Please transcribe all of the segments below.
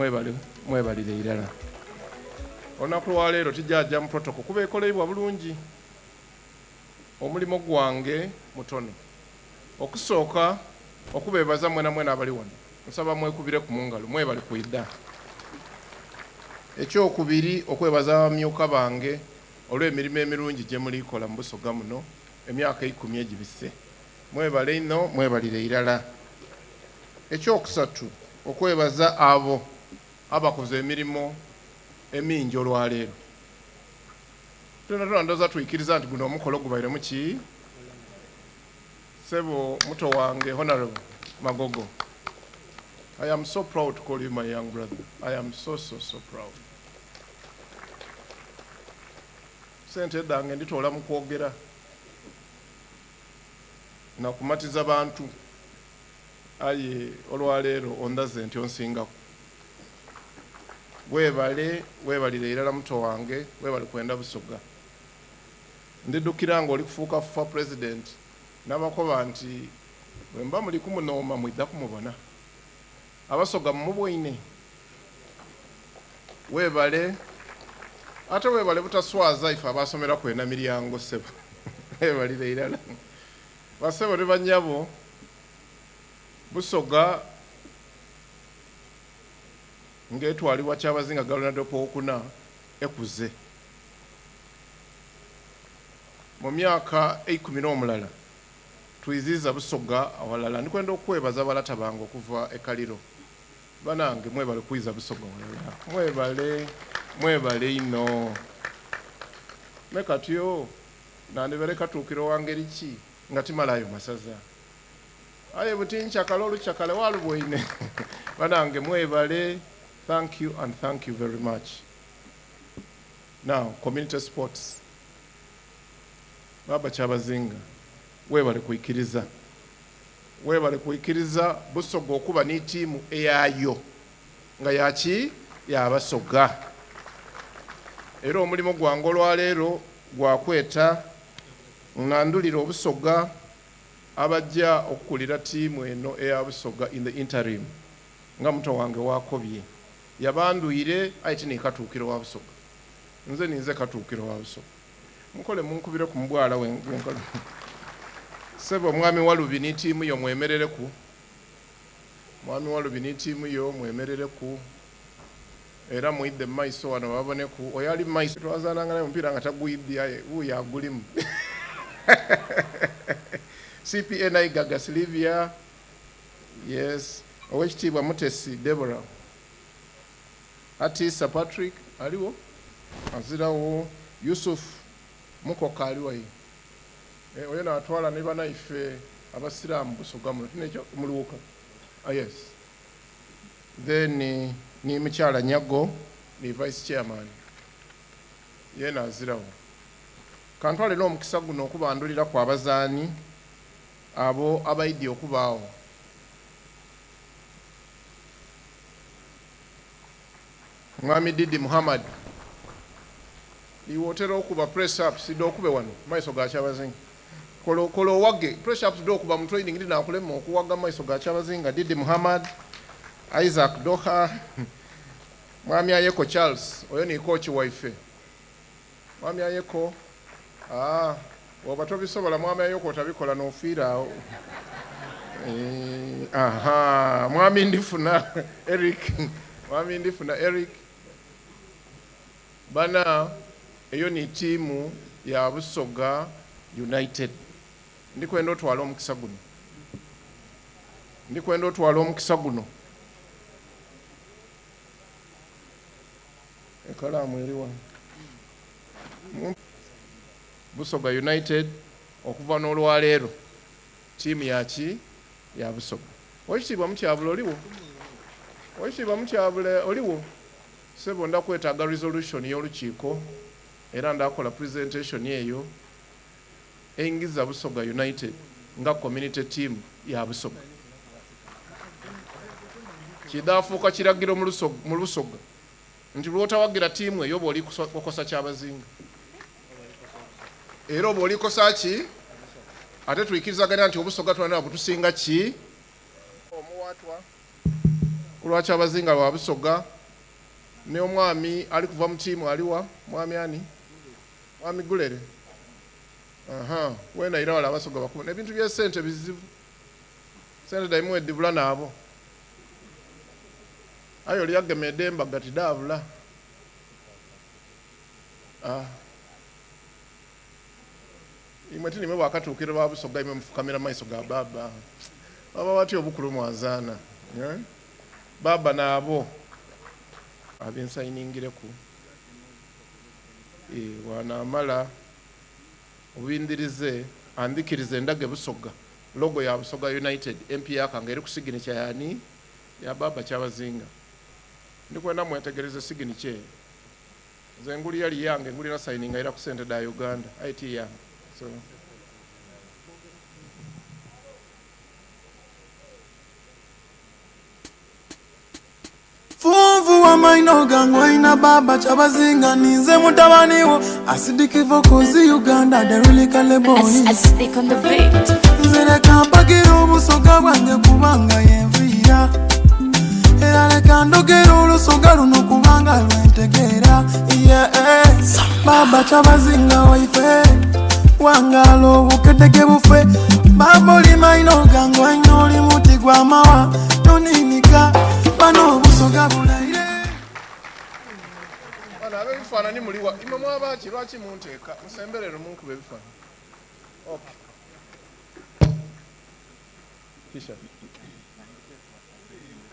Mwebale mwebalire irala. Olunaku lwa leero tijaaja mu protocol kuba ekoleibwa bulungi. Omulimo gwange mutono. Okusooka okubeebaza mwenamwena abali wano. Nsaba mwekubireku mu ngalo. Mwebale kwidha. Ekyokubiri okwebaza abamyuka bange olw'emirimo emirungi gye muli kola mu Busoga muno emyaka eikumi egibise. Mwebale inho mwebalire irala. Ekyokusatu okwebaza abo abakoze emirimo emingi olwaleero. Twonatwona ndhooza twikiriza nti guno omukolo gubairemu ki? Ssebo muto wange Honourable Magogo, I am so proud to call you my young brother. I am so so so proud. Sente dhange nditoola mu kwogera na kumatiza bantu, aye olwaleero ondhaze nti onsingaku. Weebale, weebalire irala muto wange, weebale kwenda Busoga. Ndidhukira nga oli kufuuka FUFA Pulezidenti, nabakoba nti bwemuba muli kumunhooma mwidha kumubona. Abasoga mumubwoine? Weebale, ate weebale butaswaza ife abaasomeraku e Namilyango ssebo. Weebalire irala. Bassebo ni bannyabo, Busoga nga etwalibwa Kyabazinga Galonadoopo Owokuna ekuze. Mu myaka eikumi n'omulala twiziiza Busoga awalala. Ndi kwenda okwebaza balata bange okuva e Kaliro. Banange mwebale kwiza Busoga walala. Mwebale, mwebale inho. Me katyo nandibere Katuukiro wa ngeri ki nga timalaayo masaza? Aye buti nkyakala olukyakale walubwoine. Banange mwebale, thank you and thank you very much. Now community sports. Baaba Kyabazinga webale kwikiriza, webale kwikiriza Busoga okuba ni tiimu eyayo nga yaki? Ya Basoga. Era omulimo gwange olwaleero gwa kweta nandhulire Obusoga abaja okukulira tiimu eno eya Busoga in the interim nga muto wange wakobye. Yabandwire aye ti ni Katuukiro wa Busoga. Nze ninze Katuukiro wa Busoga. Mukole munkubireku mu bwala bwenkola. Ssebo Mwami Walubi ni tiimu yo mwemerereku. Mwami Walubi ni tiimu yo mwemerereku. Era mwidhe mu maiso wano bababoneku. Oyo ali mu maiso twazaananga naye omupiira nga tagwidhi aye wuuyo agulimu. CPA Naigaga Sylivia. Yes. Owekitiibwa Mutesi Deborah. Atiisa Patrick aliwo? Azirawo. Yusuf Mukoka aliwo aye? Eh, oyo naatwala ni banaife Abasiraamu Busoga muno, ti nekyo? Muluuka. Ah, yes. Then ni Mukyala Nyago ni Vice Chairman. Yeena azirawo. Kantwale n'omukisa guno okubandhuliraku abazaani abo abaidhye okubaagho. Mwami Didi Muhammad, iwe otera okuba press ups dho okube wano mu maiso ga Kyabazinga. Kola kola owage press ups dho okuba mu training dhinakulema okuwaga mu maiso ga Kyabazinga. Didi Muhammad, Isaac Doha, Mwami Ayeko Charles, oyo ni kooki waife. Mwami Ayeko, aah bwoba tobisobola Mwami Ayeko otabikola nofiira agho. Eeh ahaa Mwami Ndifuna Eric, Mwami Ndifuna Eric. Bana eyo ni tiimu ya Busoga United. Ndi kwenda otwale omukisa guno. Ndi kwenda otwale omukisa guno. Ekalaamu eri wano. Busoga United okuva n'olwaleero ttiimu ya ki? Ya Busoga. Owekitiibwa Mutyabule oliwo? Owekitiibwa Mutyabule oliwo? Ssebo nda kwetaaga resolution y'olukiiko era nda kola presentation eyo eingiza Busoga United nga community team ya Busoga. Kidhafuuka kiragiro mu Busoga nti lwotawagira tiimu eyo oba oli kukosa Kyabazinga. Era oba oli kosa ki? Ate twikirizagania nti Obusoga twonatwona butusinga ki? Omuwaatwa ku lwa Kyabazinga wa Busoga. Ne omwami ali kuva mu tiimu aliwa? Mwami ani? Mwami Gulere. Aha, weena ira wale Abasoga bakubona ebintu by'esente bizibu. Sente dhaimwe dhibula n'abo. Aye oli agema edh'embaga tidhaabula. Ah. Imwe ti nimwe bakatuukiro ba Busoga imwe mufukamira mu maiso ga Bbaabba. Baba batya obukulu mwazaana. Eh? Bbaabba n'abo. Abinsayiningireku. Eh, bw'anaamala obindhirize andhikirize ndage Busoga logo ya Busoga United empyaka nga eriku siginikya yaani? Ya Bbaabba Kyabazinga. Ndi kwenda mwetegereze siginikya eyo. Nze enguli yali yange, enguli nasayininga ira ku sente dha Uganda aye ti yange. So. Funvu wamaino gange olina baba kyabazinga ninze mutabani wo acidic vocals Uganda the really kale boy Acidic on the beat. Nze leka mpagira obusoga bwange kubanga yenviira era leka ndogera olusoga luno kubanga lwentegeera yeah, eh. Baba kyabazinga waife wangala obukedeke bufe baba oli maino gange olina oli muti gwa mawa toninika bano obusoga bulaire. Bano ab'ebifaanani muliwa? Imwe mwaba ki? Lwaki munteeka? Musemberere munkube ebifaanani. Okay. T-shirt.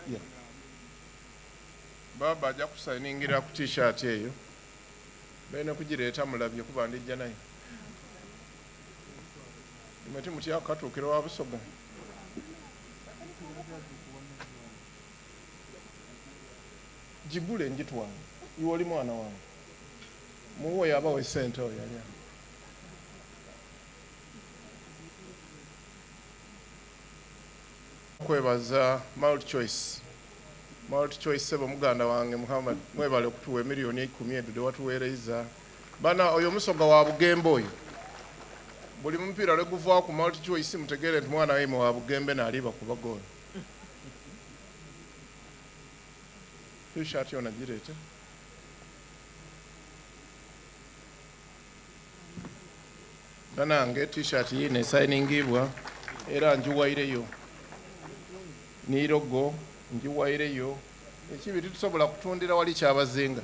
Yeah. Baaba ajja kusayiningira ku t-shirt eyo. Balina kugireeta mulabye kuba ndijja nayo. Imwe timutya kukatuukira wa Busoga? Gigule ngitwale. Iwe oli mwana wange. Muwe oyo abawa esente oyo ali awo. Kwebaza MultiChoice. MultiChoice ssebo muganda wange Muhammad mwebale okutuwa emillioni eikumi edho dhewatuwereiza. Bana oyo omusoga wa Bugembe oyo. Buli mupiira lweguvaaku MultiChoice mutegeere nti mwana waimwe wa Bugembe naali bakuba goolo. T-shirt yona gireete. Banange T-shirt yiino esayiningibwa era njiwaireyo ni logo njiwaireyo. Ekibi titusobola kutundira wali Kyabazinga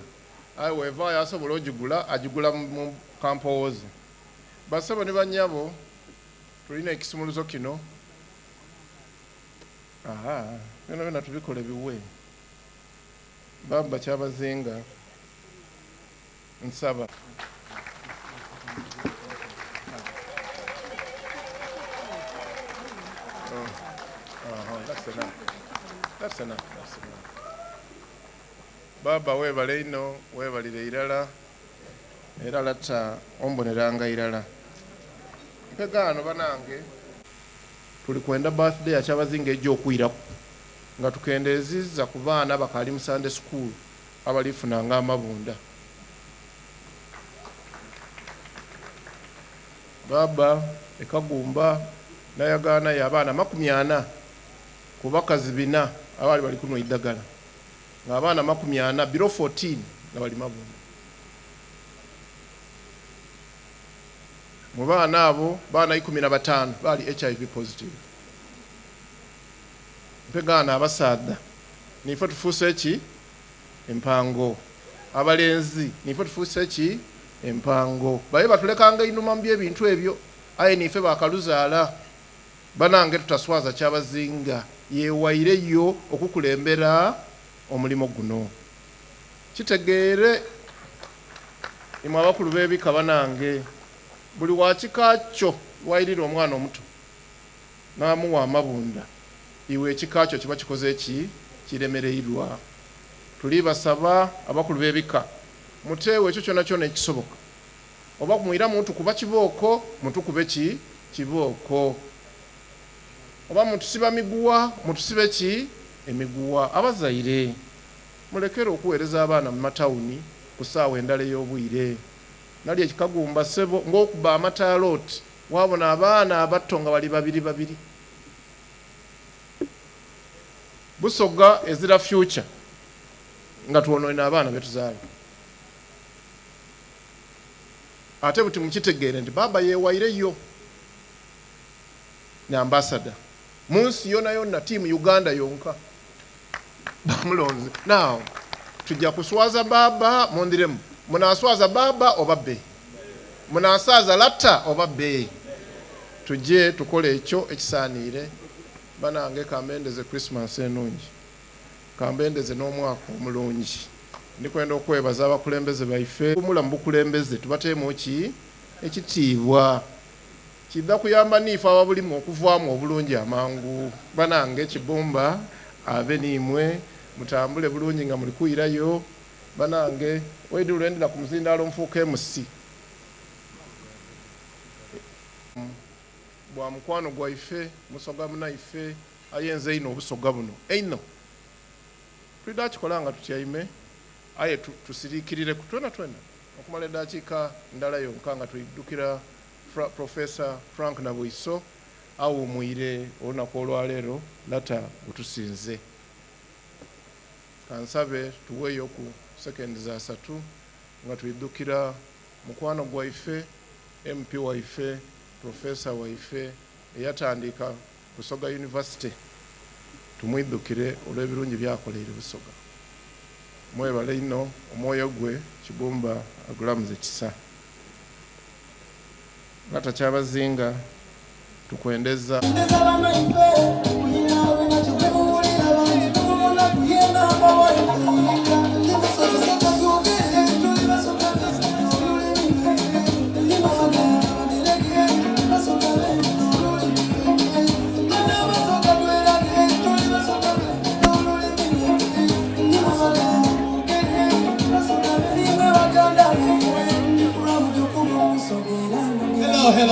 aye wevaayo asobola ogigula agigula mu kampowooze. Bassebo ni bannyabo tulina ekisumuluzo kino. Ahaa byonabyona tubikole biwe. Bbaabba Kyabazinga nsaba. Bbaabba webale inho, webalire irala era lata omboneranga irala. Mpegaano banange tuli kwenda birthday ya Kyabazinga eja okwiraku nga tukendeezizza ku baana abakaali mu Sunday school abalifunanga amabunda. Bbaabba e Kagumba nayagaanayo abaana amakumiana ku bakazi bina abaali bali kunhwa eidhagala nga abaana amakumiana below 14 nga bali mabunda. Mu baana abo, baana 15 baali HIV positive. Mpegaano abasaadha niife tufuuse ki? Empango. Abalenzi niife tufuuse ki? Empango. Babe batulekanga einhuma mu by'ebintu ebyo, aye niife bakaluzaala. Banange tutaswaza Kyabazinga yeewaireyo okukulembera omulimo guno. Kitegeere imwe abakulu b'ebika banange, buli wa kika kyo lw'airira omwana omuto n'amugha amabunda, iwe ekika kyo kiba kikoze ki? Kiremereirwa. Tuli basaba abakulu b'ebika muteegho ekyo kyonakyona ekisoboka. Oba mwira mutukuba kibooko, mutukube ki? Kibooko. Oba mutusiba miguwa, mutusibe ki? Emiguwa. Abazaire, mulekere okuweereza abaana mu matawuni ku saawa endala ey'obwire. Nali e Kikagumba ssebo ng'okuba amataala oti waabona abaana abato nga bali babiri babiri. Busoga ezira future. Nga twonoine abaana betuzaala. Ate buti mukitegeere nti baaba yewaireyo ni ambassador munsi yonayona, tiimu Uganda yonka bamulonze. Now tujja kuswaza baaba mundiremu, munaswaza baaba oba be? Munasaaza lata oba be? Tujje tukole ekyo ekisaaniire. Banange kambendeze Christmas enungi, kambendeze n'omwaka omulungi. Ndikwenda okwebaza abakulembeze baife. Mula mu bukulembeze tubateemu ki ekitiibwa. Kidha kuyamba niife ababulimu okuvaamu obulungi amangu. Banange Kibumba abe niimwe, mutambule bulungi nga muli kwirayo. Banange oidhi lwendira ku muzindaalo nfuuka emusi. Bwa mukwano gwaife, Musoga munaife, ayenze einho Obusoga buno einho. Twidha kikola nga tutyaime aye tusiriikirireku twenatwena okumala edaakiika ndala yonka nga twidhukira Professor Frank Nabwiso awuumwire olunaku olwaleero. Lata gutusinze. Kansabe tuweeyoku sekendi za satu nga twidhukira mukwano gwaife, MP waife, Professor waife eyatandiika Busoga University. Tumwidhukire olw'ebirungi by'akoleire Busoga. Mwebale inho, omwoyo gwe Kibumba agulamuze kisa. Lata Kyabazinga tukwendeza. Ndeza banaife.